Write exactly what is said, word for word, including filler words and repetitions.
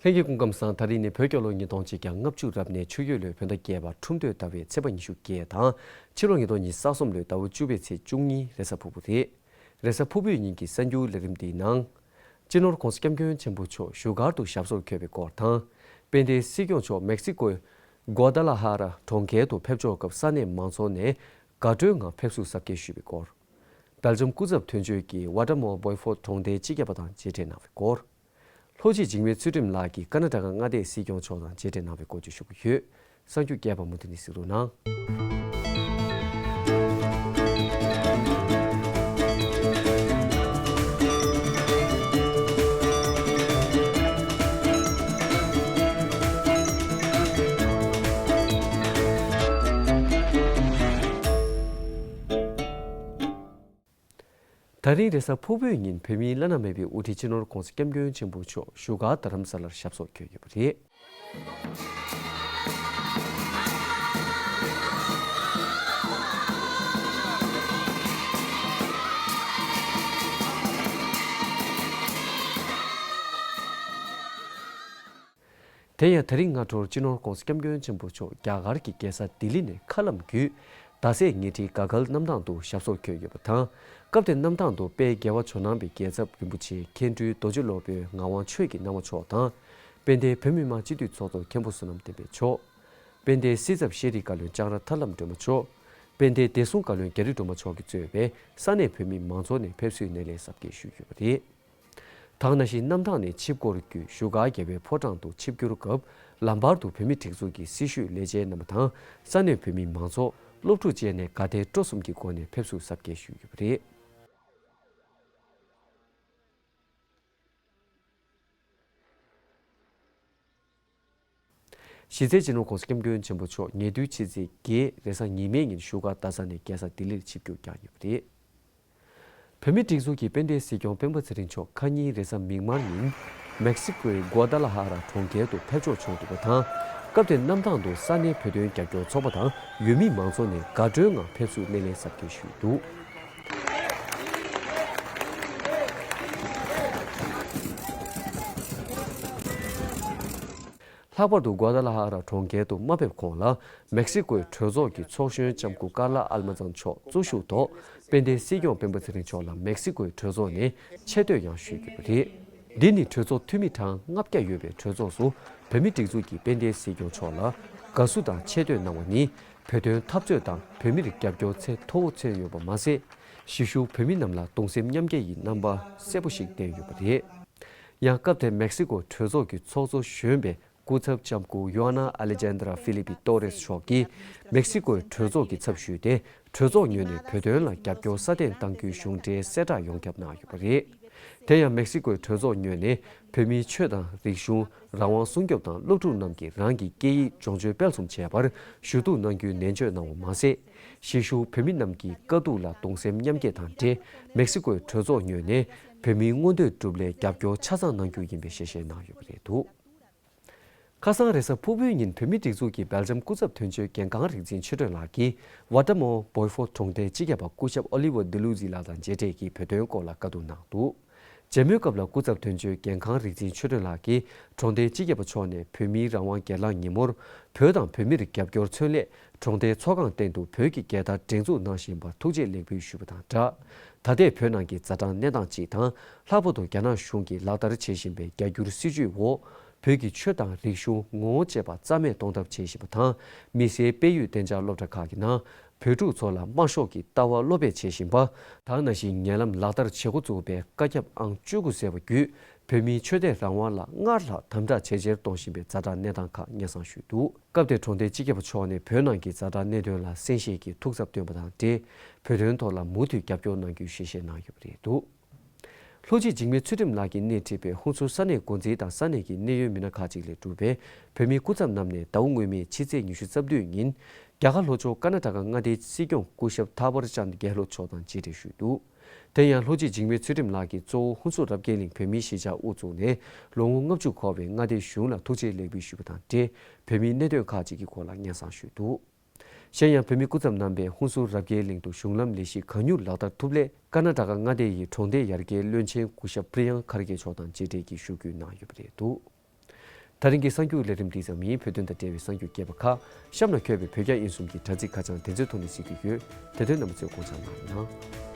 ལྷན་རྒྱས་སྐུ་ཁམས་བཟང་། ད་རིང་ནི་བོད་རྒྱལ་ལོ་ཉིས་སྟོང་གཅིག་བརྒྱ་ལྔ་བཅུ་རབ་གནས་ཆུ་ཡོས་ལོའི་བོད་ཟླ་བརྒྱད་པ་ཁྲུམས་སྟོད་ཟླ་བའི་ཚེས་པ་ཉི་ཤུ་བརྒྱད་དང་། ཕྱི་ལོ་ཉིས་སྟོང་ཉི་ཤུ་རྩ་གསུམ་ལོའི་ཟླ་བ་བཅུ་པའི་ཚེས་བཅུ་གཉིས་རེས་གཟའ་ཕུར་བུ་རེད། རེས་གཟའ་ཕུར་བུའི་ཉིན་གྱི་གསར་འགྱུར་ལས་རིམ་འདིའི་ནང་། སྤྱི་ནོར་༧གོང་ས་༧སྐྱབས་མགོན་ཆེན་པོ་མཆོག་བཞུགས་སྒར་དུ་ཞབས་སོར་འཁོད་པའི་སྐོར་དང་། དཔལ་ལྡན་སྲིད་སྐྱོང་མཆོག་མེག་སི་ཀོའི་གུ་ཨ་ད་ལ་ཧ་ར་གྲོང་ཁྱེར་དུ་ཕེབས་འབྱོར་སྐབས་ས་གནས་མང་ཚོགས་ནས་དགའ་སྤྲོའི་ངང་ཕེབས་བསུ་གཟབ་རྒྱས་ཞུས་པའི་སྐོར། སྦེལ་ཇམ་སྐུ་ཚབ་དོན་གཅོད་ཀྱིས་ཝ་ཊ་མོ་བོའི་ཧྥོར་གྲོང་སྡེའི་སྤྱི་ཁྱབ་པ་དང་མཇལ་འཕྲད་གནང་བའི་སྐོར། ལྷོ་སྤྱི་འཇིགས་མེད་ཚུལ་ཁྲིམས་ལགས་ཀྱིས་ཀར་ན་ཊ་ཀ་མངའ་སྡེའི་སྲིད་སྐྱོང་མཆོག་དང་མཇལ་འཕྲད་གནང་བའི་སྐོར་བཅས་ཞུ་གི་ཡོད། གསར་འགྱུར་རྒྱས་པ་མུ་མཐུད་ནས་གཟིགས་རོགས་གནང་། ད་རིང་རེས་གཟའ་ཕུར་བུའི་ཉིན་བོད་མིའི་བླ་ན་མེད་པའི་དབུ་ཁྲིད་སྤྱི་ནོར་༧གོང་ས་༧སྐྱབས་མགོན་ཆེན་པོ་མཆོག་བཞུགས་སྒར་རྡ་རམ་ས་ལར་ཞབས་སོར་འཁོད་ཡོད་པ་རེད། དེ་ཡང་ད་རིང་སྔ་དྲོར་སྤྱི་ནོར་༧གོང་ས་༧སྐྱབས་མགོན་ཆེན་པོ་མཆོག་རྒྱ་གར་གྱི་རྒྱལ་ས་ལྡི་ལི་ནས་མཁའ་ལམ་བརྒྱུད། རྡ་སའི་ཉེ་འཁྲིས་ག་གལ་གནམ་ཐང་དུ་ཞབས་སོར་འཁོད་ཡོད་པ་དང་། སྐབས་དེར་གནམ་ཐང་དུ་དཔལ་རྒྱལ་བ་ཇོ་ནང་པའི་རྒྱལ་ཚབ་རིན་པོ་ཆེ་མཁན་སྤྲུལ་རྡོ་རྗེ་སློབ་དཔོན་ངག་དབང་ཆོས་ཀྱི་སྣང་བ་མཆོག་དང་། དཔལ་ལྡན་བོད་མི་མང་སྤྱི་འཐུས་ཚོགས་གཙོ་མཁན་པོ་བསོད་ནམས་བསྟན་འཕེལ་མཆོག་དཔལ་ལྡན་སྲིད་ཚབ་ཤེས་རིག་བཀའ་བློན་ལྕང་ར་ཐར་ལམ་སྒྲོལ་མ་མཆོག་དཔལ་ལྡན་བདེ་སྲུང་བཀའ་བློན་རྒྱ་རི་སྒྲོལ་མ་མཆོག་གིས་གཙོས་པའི་ས་གནས་བོད་མི་མང་ཚོགས་ནས་ཕེབས་བསུའི་སྣེ་ལེན་གཟབ་རྒྱས་ཞུས་ཡོད་པ་རེད། ད་ག་ནང་བཞིན་གནམ་ཐང་ནས་ཆིབས་སྐོར་བརྒྱུད་བཞུགས་སྒར་རྒྱལ་བའི་ཕོ་བྲང་དུ་ཆིབས་བསྒྱུར་སྐབས། ལམ་བར་དུ་བོད་མིའི་སྒྲིག་འཛུགས་ཀྱི་སྲི་ཞུའི་ལས་བྱེད་རྣམ་པ་དང་ས་གནས་བོད་མི་མང་ཚོགས། སློབ་ཕྲུག་བཅས་ནས་དགའ་དད་སྤྲོ་གསུམ་གྱི་སྒོ་ནས་ཕེབས་བསུ་གཟབ་རྒྱས་ཞུས་ཡོད་པ་རེད། གཞི་རྩའི་སྤྱི་ནོར་༧གོང་ས་༧སྐྱབས་མགོན་ཆེན་པོ་མཆོག་ཉེ་དུས་ཕྱི་ཚེས་བརྒྱད་རེས་གཟའ་ཉི་མའི་ཉིན་བཞུགས་སྒར་རྡ་ས་ནས་རྒྱལ་ས་ལྡི་ལིར་ཆིབས་བསྒྱུར་བསྐྱངས་ཡོད་པ་རེད། བོད་མིའི་སྒྲིག་འཛུགས་ཀྱི་དཔལ་ལྡན་སྲིད་སྐྱོང་སྤེན་པ་ཚེ་རིང་མཆོག་ཁ་ཉིན་རེས་གཟའ་མིག་དམར་ཉིན། མེག་སི་ཀོའི་གུ་ཨ་ད་ལ་ཧ་ར་གྲོང་ཁྱེར་དུ་ཕེབས་འབྱོར་བྱུང་འདུག་པ་དང་། སྐབས་དེར་གནམ་ཐང་དུ་ས་གནས་བོད་དོན་རྒྱབ་སྐྱོར་ཚོགས་པ་དང་ཡུལ་མི་མང་ཚོགས་ནས་དགའ་སྤྲོའི་ངང་ཕེབས་བསུའི་སྣེ་ལེན་གཟབ་རྒྱས་ཞུས་འདུག་ལྷག་པར་དུ་གུ་ཨ་ད་ལ་ཧ་ར་གྲོང་ཁྱེར་དུ་མ་ཕེབས་གོང་ལ། མེག་སི་ཀོའི་གྲོས་ཚོགས་ཀྱི་ཚོགས་གཞོན་ལྕམ་སྐུ་ཀར་ལ་ཨལ་མ་ཛང་མཆོག་གཙོ་བཞུགས་ཐོག་དཔལ་ལྡན་སྲིད་སྐྱོང་སྤེན་པ་ཚེ་རིང་མཆོག་ལ་མེག་སི་ཀོའི་གྲོས་ཚོགས་ནས་ཆེ་བསྟོད་ཡང་ཞུས་ཡོད་པ་རེད། འདི་ནི་གྲོས་ཚོགས་འཐུས་མི་གྲངས་ལྔ་བརྒྱ་ཡོད་པའི་གྲོས་ཚོགས་སུ་བོད་མིའི་སྒྲིག་འཛུགས་ཀྱིས་དཔལ་ལྡན་སྲིད་སྐྱོང་མཆོག་ལ་དགའ་བསུ་དང་ཆེ་བསྟོད་གནང་བ་ནི། བོད་དོན་འཐབ་རྩོད་དང་བོད་མིར་རྒྱབ་སྐྱོར་ཚད་མཐོ་བོ་མཚོན་ཡོད་པ་མ་ཟད། གཞིས་བཞུགས་བོད་མི་རྣམས་ལ་གདུང་སེམས་མཉམ་སྐྱེད་ཀྱི་རྣམ་པ་གསལ་པོ་ཞིག་བསྟན་ཡོད་པ་རེད། ཡང་སྐབས་དེར་མེག་སི་ཀོ་གྲོས་ཚོགས་ཀྱི་ཚོགས་གཙོ་གཞོན་པའི་སྐུ་ཚབ་ལྕམ་སྐུ་ཡོ་ཨ་ན་ཨ་ལེ་ཇན་དྲ་ཧྥི་ལི་པི་ཏོ་རེས་མཆོག་གིས་མེག་སི་ཀོའི་གྲོས་ཚོགས་ཀྱི་ཚབ་ཞུས་ཏེ། གྲོས་ཚོགས་ངོས་ནས་བོད་དོན་ལ་རྒྱབ་སྐྱོར་སྲ་བརྟན་གཏང་རྒྱུའི་གཞུང་འབྲེལ་གསལ་བསྒྲགས་ཡོངས་ཁྱབ་གནང་ཡོད་པ་རེད། དེ་ཡང་མེག་སི་ཀོའི་གྲོས་ཚོགས་ངོས་ནས་བོད་མིའི་ཆོས་དང་རིག་གཞུང་། རང་དབང་སྲུང་སྐྱོབ་དང་སློབ་ཕྲུག་རྣམས་ཀྱིས་རང་གི་སྐད་ཡིག་སྦྱོང་སྤྱོད་སྤེལ་གསུམ་བྱེད་པར་ཞུ་གཏུག་གནང་རྒྱུའི་ནན་བརྗོད་གནང་བ་མ་ཟད། གཞིས་བཞུགས་བོད་མི་རྣམས་ཀྱི་དཀའ་སྡུག་ལ་གདུང་སེམས་མཉམ་སྐྱེད་དང་འབྲེལ། མེག་སི་ཀོའི་གྲོས་ཚོགས་ངོས་ནས་བོད་མིའི་མངོན་འདོད་སྒྲུབ་སླད་རྒྱབ་སྐྱོར་ཆ་ཚང་གནང་རྒྱུ་ཡིན་པའི་ཞལ་བཞེས་གནང་ཡོད་པ་རེད་འདུག་ཁ་སང་རེས་གཟའ་ཕུར་བུའི་ཉིན་བོད་མིའི་སྒྲིག་འཛུགས་ཀྱི་སྦེལ་ཇམ་སྐུ་ཚབ་དོན་གཅོད་རྒན་ཁང་རིག་འཛིན་ཆོས་སྒྲོན་ལགས་ཀྱིས་ཝ་ཊ་མོ་བོའི་ཧྥོ་གྲོང་སྡེའི་སྤྱི་ཁྱབ་པ་སྐུ་ཞབས་ཨོ་ལི་ཝར་ཌི་ལུ་ཛི་ལགས་དང་མཇལ་འཕྲད་ཀྱིས་བོད་དོན་སྐོར་ལ་བཀའ་བསྡུར་གནང་འདུག་མཇལ་མོལ་སྐབས་ལ་སྐུ་ཚབ་དོན་གཅོད་རྒན་ཁང་རིག་འཛིན་ཆོས་སྒྲོན་ལགས་ཀྱིས་གྲོང་སྡེའི་སྤྱི་ཁྱབ་པ་མཆོག་ནས་བོད་མིའི་རང་དབང་སྒེར་ལངས་ཉིན་མོར་བོད་དང་བོད་མིར་རྒྱབ་སྐྱོར་མཚོན་སླད་གྲོང་སྡེའི་ཚོགས་ཁང་སྟེང་དུ་བོད་ཀྱི་རྒྱལ་དར་སྒྲེང་འཛུགས་གནང་བཞིན་པར་ཐུགས་རྗེ་ལེགས་འབུལ་ཞུས་པ་དང་སྦྲགས། ད་ལྟའི་བོད་ནང་གི་ཛ་དྲག་གནས་སྟངས་སྤྱི་དང་། ལྷག་པར་དུ་རྒྱ་ནག་གཞུང་གིས་ལག་བསྟར་བྱེད་བཞིན་པའི་རྒྱ་སྒྱུར་སྲིད་བྱུས་འོག་བོད་ཀྱི་ཆོས་དང་རིག་གཞུང་ངོ་བོ་བཅས་པ་རྩ་མེད་གཏོང་ཐབས་བྱེད་བཞིན་པ་དང་། མི་སེར་སྤེལ་ཡུལ་གཏན་འཇགས་སློབ་གྲྭ་ཁག་གི་ནང་བོད་ཕྲུག་ཚོ་ལ་དམར་ཤོག་གི་ལྟ་བ་སློབ་སྤེལ་བྱེད་བཞིན་པ། ད་ག་ནང་བཞིན་ཉེ་ལམ་ལག་བསྟར་བྱེད་འགོ་བཙུགས་པའི་བཀའ་ཁྱབ་ཨང་བཅུ་དགུ་ཟེར་བ་བརྒྱུད་བོད་མིའི་ཆོས་དད་རང་དབང་ལ་སྔར་ལྷག་དམ་དྲག་ཇེ་ཆེར་གཏོང་བཞིན་པའི་ཛ་དྲག་གནས་སྟངས་ཁག་སྙན་སེང་ཞུས་འདུག་སྐབས་དེར་གྲོང་སྡེའི་སྤྱི་ཁྱབ་པ་མཆོག་ནས་བོད་ནང་གི་ཛ་དྲག་གནད་དོན་ལ་གསན་བཞེས་ཀྱིས་ཐུགས་འཚབ་བཏོན་པ་དང་འབྲེལ། བོད་དོན་ཐོག་ལ་མུ་མཐུད་རྒྱབ་སྐྱོར་གནང་རྒྱུའི་ཞལ་བཞེས་གནང་ཡོད་པ་རེད་འདུག་ལྷོ་སྤྱི་འཇིགས་མེད་ཚུལ་ཁྲིམས་ལགས་ཀྱིས་སྣེ་ཁྲིད་པའི་ཧུན་སུར་ས་གནས་འགོ་འཛིན་དང་ས་གནས་ཀྱི་གནད་ཡོད་མི་སྣ་ཁག་ཅིག་ལས་གྲུབ་པའི་བོད་མིའི་སྐུ་ཚབ་རྣམས་ནས་ཟླ་བ་སྔོན་མའི་ཕྱི་ཚེས་ཉི་ཤུ་རྩ་བདུན་ཉིན། རྒྱ་གར་ལྷོ་ཕྱོགས་ཀར་ན་ཊ་ཀ་མངའ་སྡེའི་སྲིད་སྐྱོང་སྐུ་ཞབས་ཐར་པར་ཅན་གྷེ་ལོ་མཆོག་དང་མཇལ་འཕྲད་ཞུས་འདུག་དེ་ཡང་ལྷོ་སྤྱི་འཇིགས་མེད་ཚུལ་ཁྲིམས་ལགས་ཀྱིས་གཙོ་བོ་ཧུན་སུར་རབ་རྒྱས་གླིང་བོད་མིའི་གཞིས་ཆགས་དབུ་བཙུགས་ནས་ལོ་ངོ་ལྔ་བཅུ་འཁོར་བའི་མངའ་སྡེའི་གཞུང་ལ་ཐུགས་རྗེ་ལེགས་འབུལ་ཞུས་པ་དང་འབྲེལ། བོད་མིའི་གནད་དོན་ཁག་ཅིག་གི་སྐོར་ལ་སྙན་སེང་ཞུས་འདུག་གཞན་ཡང་བོད་མི་སྐུ་ཚབ་རྣམ་པས་ཧུན་སུར་རབ་རྒྱས་གླིང་དུ་གཞུང་ལམ་ལས་གཞི་གང་མྱུར་ལག་བསྟར་ཐུབ་སླད་ཀར་ན་ཊ་ཀ་མངའ་སྡེ་ཡི་གྲོང་སྡེ་ཡར་རྒྱས་བློན་ཆེན་སྐུ་ཞབས་པྲི་ཡང་ཁར་གེ་མཆོག་དང་མཇལ་འཕྲད་ཀྱིས་ཤུགས་སྐུལ་གནང་ཡོད་པ་རེད་འདུག་ད་རིང་གི་གསར་འགྱུར་ལས་རིམ་འདི་ཙམ་ཡིན། བོད་དོན་དང་འབྲེལ་བའི་གསར་འགྱུར་རྒྱས་པ་ཁག་གཤམ་ལ་འཁོད་པའི་བོད་རྒྱ་དབྱིན་གསུམ་གྱི་དྲ་ཚིགས་ཁ་བྱང་དེ་ཚོའི་ཐོག་ནས་གཟིགས་ཀྱི་ཡོད། དེ་དོན་རྣམ་པ་ཚོས་དགོངས་འཇགས་གནང་རོགས་གནང་།